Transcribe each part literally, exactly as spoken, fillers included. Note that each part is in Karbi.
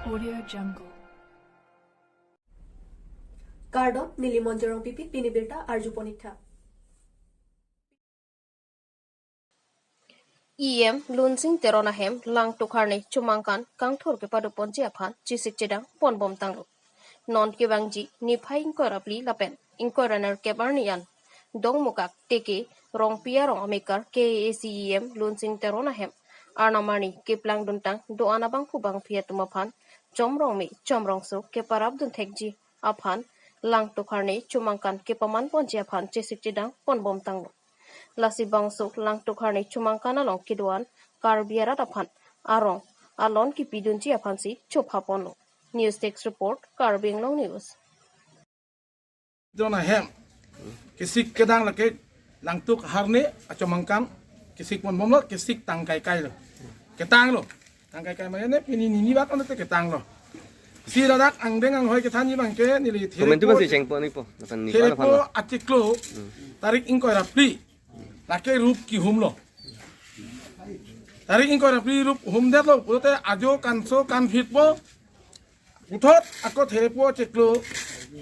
Audio Jungle. Kardom, neli Monjorong Pipi, pini birta arjupon ik tha. E M Lunsing Teron ahem Langtuk Harne chomangkan kangthur kepadoponji aphan chesik chedang ponbom tanglo. Non kevangji niphai ingkoi ra phli lapen ingkoi ra nerkep arni an Dongmukak Teke Rongpi arong amekar K A A C E M Lunsing Teron ahem arnam arni keplangduntang do-an abangphu bangphi atum aphan chomrong me chomrong so keparapdun thekji aphan Langtuk Harne chomangkan kepamanponji aphan chesik chedang ponbom tanglo. Lasi bangso Langtuk Harne chomangkan along kedo-an Karbi arat aphan arong alon kepidunji aphansi chophaponlo. News Desk Report, Karbi Anglong News. Teron ahem kesik kedang lake Langtuk Harne achomangkan kesik ponbomlo, kesik tang kaikai lo. Ketanglo. Tang kaikai mane ne pini nini bak ante ketanglo. Si ladak angdeng anghoi kethanji abangke neli Komentu Therepo basi chengpo nipo. Lapen ni Therepo pala pala. Achiklo tarik ingkoi ra phli lake rup kehumlo. Tarik ingkoi ra phli rup humdetlo pulote ajo kanso kanphitpo. Puthot ako Therepo achiklo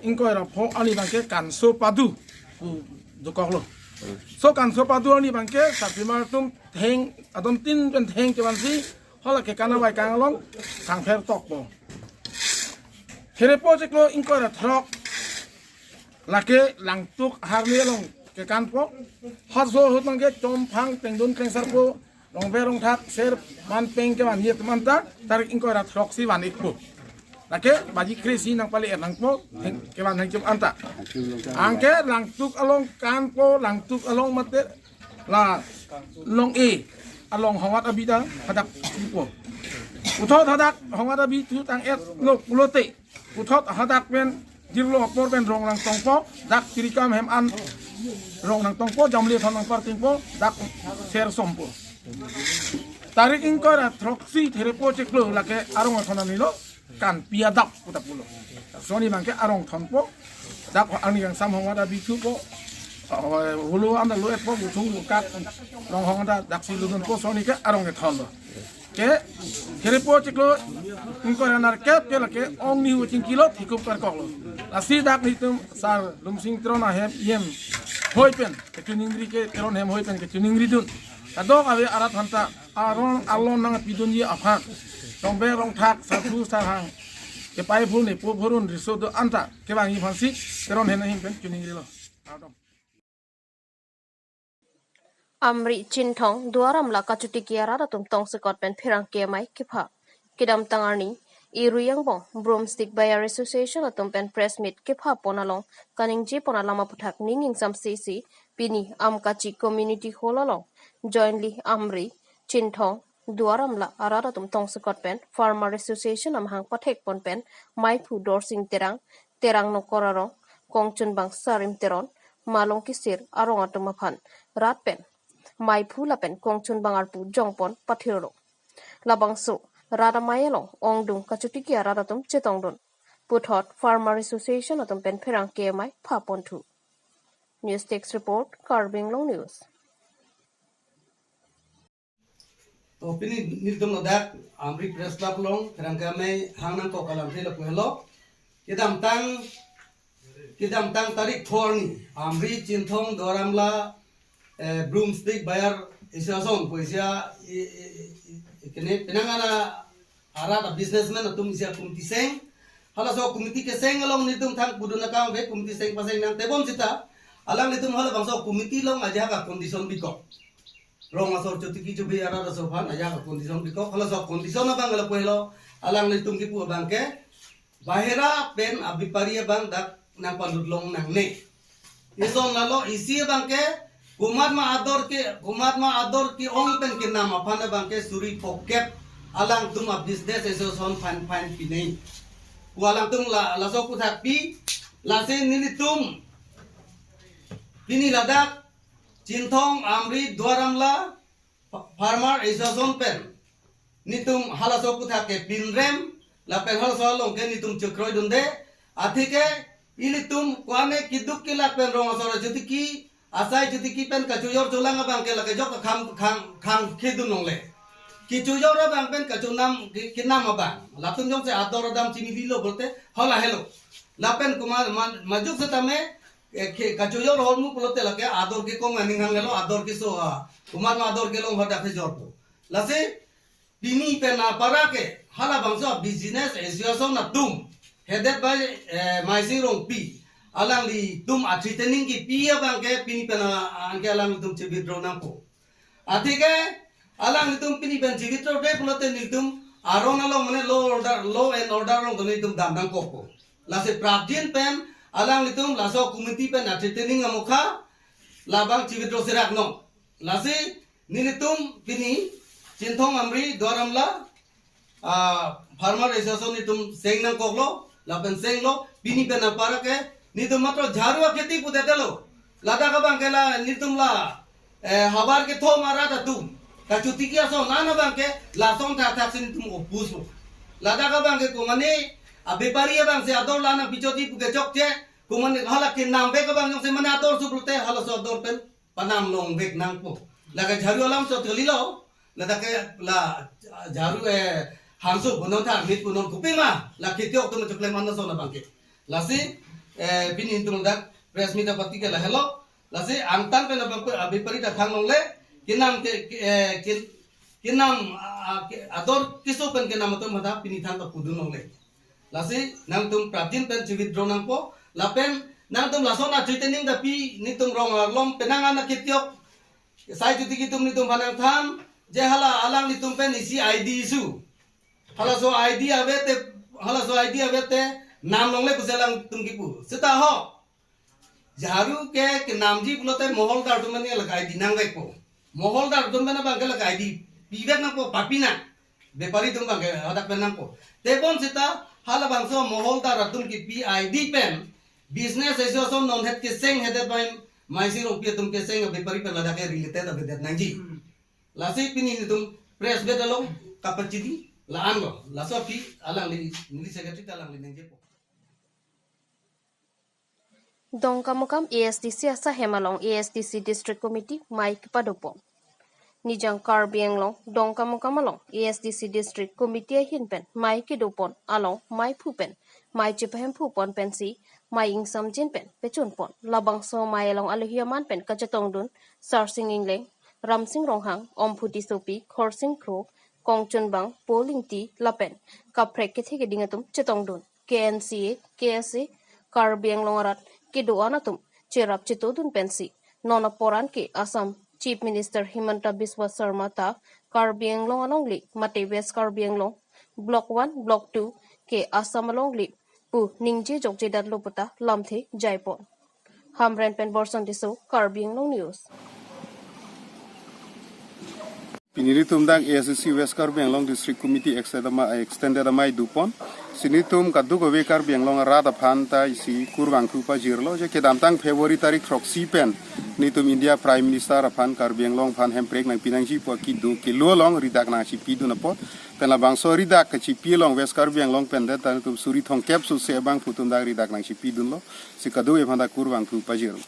ingkoi ra pho arni abangke kanso padu. Pu dokoklo. So kanso padu arni abangke sarpimar atum theng, adon tin pen theng kevansi hala kekan avai kang along sangpher tokpo. Therepo achiklo ingkoi ra throk lake Langtuk Harne along kekanpo. Hotso ahut abangke chomphang tengdun tengsarpo. Rongver rongthak ser man peng kevanji atum anta tarik ingkoi ra throksi van ikpo. Lake baji kre-isi nangpale er nangpo, theng kevan thengchum anta. Anke Langtuk along kanpo, Langtuk along mate la long e along Hongat Abi ta hadak thupo. Puthot hadak Hongat Abi thu tang-etlo pulote puthot hadak pen jirlo apor pen rong nangtongpo, dak Tirikam hem an rong nangtongpo, jamle thon nangpartingpo, dak ser sompo. Tarik ingkoi ra throksi Therepo achiklo lake arong athon arni lo, kanpi adap puta pulo. Soni abangke arong thonpo, dak arni kangsam Hongat Abi thupo, holo anda lo-etpo, buthung bukak rong hong anda daksi ludunpo, soni ke arong kethonlo. Ke Therepo achiklo ingkoi ra nerkep ke lake ong nihu chingkilo, thikup karkoklo. Lasi dak nitum sar Lunsing Teron ahem E M hoi pen kachiningri ke, Teron hem hoi pen kachiningridun. Kadokave arat aphanta arong alon nangpidunji aphan rongver rongthak, sarthu sarhang, kepaiphu nepophurun riso do-an ta kevangji aphansi Teron hem ahin pen chiningrilo. Kardom. Amri, Chinthong, Duar Amla kachotiki arat atum tongsekot pen pherangke amei kepha. Kedamtang arni, Irui angbong Broomstick Buyer Association atum pen press meet kephapon along kaningjepon alam aputhak ning ingsamse isi pini Amkachi Community Hall along jointly Amri, Chinthong, Duar Amla arat atum tongsekot pen Farmer Association amahang pathekpon pen meiphu Dorsing Terang, Terang Nokor arong, kongchunbang Sarim Teron, Malong Kisir arong atum aphan rat pen meiphu lapen kongchunbang arpu jongpon pathirlo. Labangso rat amei along ongdung kachotiki arat atum chetongdun. Puthot Farmer Association atum pen pherangke amei phapon thu. News Desk Report, Karbi Anglong News. To pini nelitum ladak Amri Press Club along pherangke amei hang nangkok alamthe lapu helo. Kedamtang, kedamtang tarik pho arni Amri, Chinthong, Duar Amla, eh, Broomstick Buyer Association pu isi a, i, i, i, i, kene penang ana arat a businessman atum isi a committee seng. Halaso committee keseng along nelitum thang pudun akam ave, committee seng paseng nangtebom sita. Alanglitum halabangso committee along ajahak a condition bikok. Rong asor chotiki chobi arat aso aphan ajahak a condition bikok. Halaso condition abang lapu helo, alanglitum kipu abangke bahera pen abepari abang dak nangpalut long nangne. Ison lalo isi abangke komatma ador ke, komatma ador ke-ong pen kenam aphan abangke suri phokep alangtum a business association fine fine pinei. Pu alangtum la, laso aputhak pi, lasi nelitum pini ladak Chinthong, Amri, Duar Amla Fa-, Farmer Association pen nelitum halaso aputhak ke pinrem, lapen halaso along ke nelitum chekroidunde, atheke ilitum ko-an keduk kelak pen rong asor chotiki, asai chotiki pen kachojor cholang abangke lake jok khang, khang, khangkhedun longle. Kechojor abang pen kachonam ke-, kenam abang. Latum jongsi ador adam chini lilo pulote, hala helo. Lapen komat ma-, majok setame, eh, ke-, kechojor ahormu pulote lake ador kekong aning hang helo, ador keso, ah, komat ma ador kelong hadak kejor po. Lasi, pini pen apara ke, halabangso business association atum, headed by, eh, Maising Rongpi, alanglitum a threatening kipi abang ke, pini pen a-, anke alanglitum che-withdraw nangpo. Athe ke, alanglitum pini pen che-withdraw-de pulote nelitum aron along mane law order, law and order along nelitum dam nangkokpo. Lasi prapjin pen, alanglitum laso committee pen a threatening amokha, labang che-withdraw serak non. Lasi nelitum pini Chinthong Amri Duar Amla, ah, farmer association nelitum seng nangkoklo, lapen senglo, pini pen apara ke, nelitum matro jharu akheti pudetelo. Ladak abang ke la, nelitum la, eh, havar kethom arat atum kachotiki ason an abang ke, lason thakthak si nelitum oppose lo. Ladak abang ke komane, abepari abang si ador la nangpichotji pu kechokche, komane hala kenam bek abang jongsi mane ador subrute, halaso ador pen panam long bek nangpo. Lake jharu alam so tolilo, ladak ke la jharu, eh, hangso punon tha, mit punon kopi ma, la ketiok atum choklem an ason abang ke. Lasi, eh, pini nelitum dak press meet apot ke la helo. Lasi angtan pen abang pe-, abepari ta khang longle, kenam ke, ke, eh, ke, kenam, ah, ke, ador keso pen kenam atum hadak pini than ta pudun longle. Lasi nangtum prapjin pen che-withdraw nangpo, lapen nangtum lason a threatening ta pi, nelitum rong arlom penang an aketiok, sai chotiki atum nelitum aphan nangthan, je hala alanglitum pen isi I D issue. Halaso I D avete, halaso I D avete, nam longle pusi alangtum kipu. Seta ho. Jharu ke kenamji pulote moholdar atum mane lake I D nangvekpo. Moholdar atum mane abang ke lake I D pivek nangpo, papi nang. Bepari atum abang ke hadak pen nangpo. Tebon seta halabangso moholdar atum kipi I D pen business association non het keseng headed by Maising Rongpi atum keseng abepari pen ladak ke related avedet nangji. Hmm. Lasi pini nelitum press meet along kapachini la-anlo. Laso aphi alangli, neli secretary ta alangli nangjepo. Dongkamukam A S D C asahem along A S D C District Committee mei kepadopon. Nijang Karbi Anglong Dongkamukam along A S D C District Committee ahin pen mei kedopon along meiphu pen mei chepahemphupon pensi mei ingsamjin pen pechunpon. Labangso mei along alohi aman pen kachetongdun Sarsing Engleng, Ramsing Ronghang, Omphu Tissopi, Khorsing Kro, Kongchunbang, Paul Ingti lapen kaprek kethe keding atum chetongdun. K N C A, K S A, Karbi Anglong arat kedo-an atum cherap chetodun pensi non apor an ke Assam Chief Minister Himanta Biswa Sarma ta Karbi Anglong alongle mate West Karbi Anglong Block one, Block two ke Assam alongle pu ningje jokjedatlo puta lamthe jaipon. Hamren pen Borson Tisso, Karbi Anglong News. Pini nelitum dak A S D C West Karbi Anglong District Committee extended ama-, extended amei dopon. Si nelitum kadokave Karbi Anglong arat aphan ta isi kurvangthu pajirlo, je kedamtang February tarik throksi pen nelitum India Prime Minister aphan Karbi Anglong aphan hemprek nangpi nangji pu kedo kelo along ridak nangchipidun apot. Pen labangso ridak kachipi along West Karbi Anglong pen det ta nelitum suri thomkep sose abangphu atum dak ridak nangchipidunlo. Si kadokave aphan ta kurvangthu pajirlo.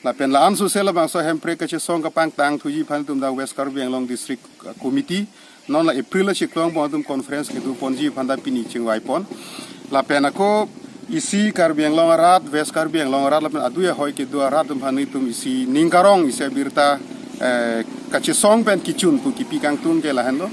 Lapen la-an sose labangso hemprek kachesong kapangtangthuji aphan nelitum dak West Karbi Anglong District, uh, Committee non la April achiklo angbong atum conference kedoponji aphan ta pini chingvaipon. Lapen ako isi Karbi Anglong arat, West Karbi Anglong arat lapen adui ahoi kedo arat atum aphan nelitum isi ning karong isi abirta, eh, kachesong pen kechun pu kipi kangtung ke lahenlo.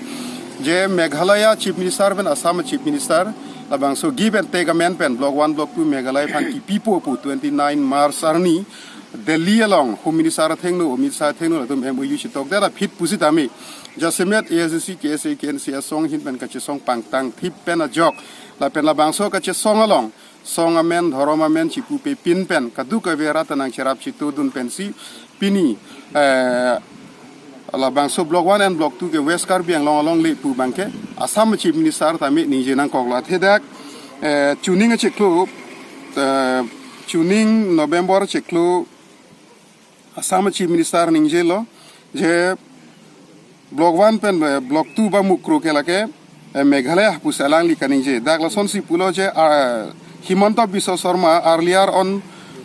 Je Meghalaya Chief Minister pen Assam Chief Minister labangso give and take amen pen Block one, Block two Meghalaya aphan kipipo pu twenty-nine March arni Delhi along Home Minister athengno, Amit Shah athengno latum M O U chetokdet aphi pusitame jasemet A S D C, K S A, K N C A asong ahin pen kachesong pangtangthip pen ajok lapen labangso kachesong along song amen, dhorom amen chipupe pin pen kadokave arat ta nangcherap chetodun pensi pini, eh, labangso Block one and Block two ke West Karbi Anglong alongle pu abangke Assam Chief Minister tame ningje nangkoklo. Athe dak, eh, chuning achiklo, eh, chuning November achiklo Assam Chief Minister ningjelo je Block one pen, eh, Block two ba Mukro ke lake, eh, Meghalaya pusi alangli kaningje. Dak lasonsi pulo je, ah, Himanta Biswa Sarma earlier on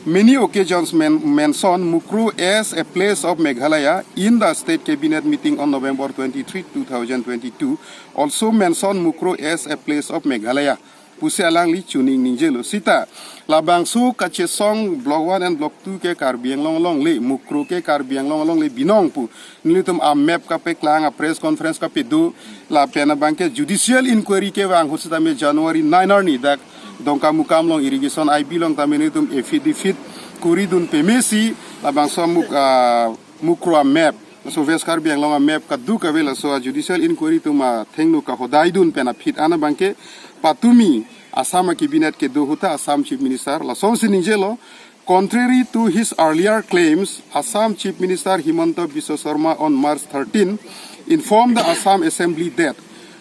Many occasions men- mentioned Mukroh as a place of Meghalaya in the state cabinet meeting on November twenty-three, two thousand twenty-two. Also mentioned Mukroh as a place of Meghalaya pusi alangli chuning ningjelo. Sita labangso kachesong block one and block two ke Karbi Anglong alongle, Mukroh ke Karbi Anglong alongle binong pu nelitum a map kapeklang, a press conference kapedo, lapen abangke judicial inquiry kevang ahut sitame January nine arni dak Dongkamukam along irrigation I B along tame nelitum affidavit kuridun pemesi labangso Muk- ah, Mukroh a map, so West Karbi Anglong a map kaduk ave, laso a judicial inquiry atum athengno kahodaidun pen aphi an abangke patumi Assam a cabinet kedo ahut ta Assam Chief Minister lasonsi ningjelo. Contrary to his earlier claims, Assam Chief Minister Himanta Biswa Sarma on March thirteen informed the Assam Assembly that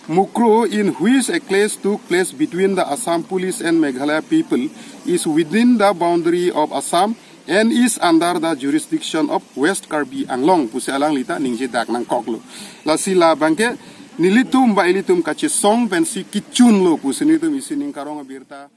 Mukroh, in which a clash took place between the Assam police and Meghalaya people, is within the boundary of Assam and is under the jurisdiction of West Karbi Anglong pusi alangli ta ningje dak nangkoklo. Lasi labangke nelitum ba ilitum kachesong pensi kechunlo pusi nelitum isi ning karong abirta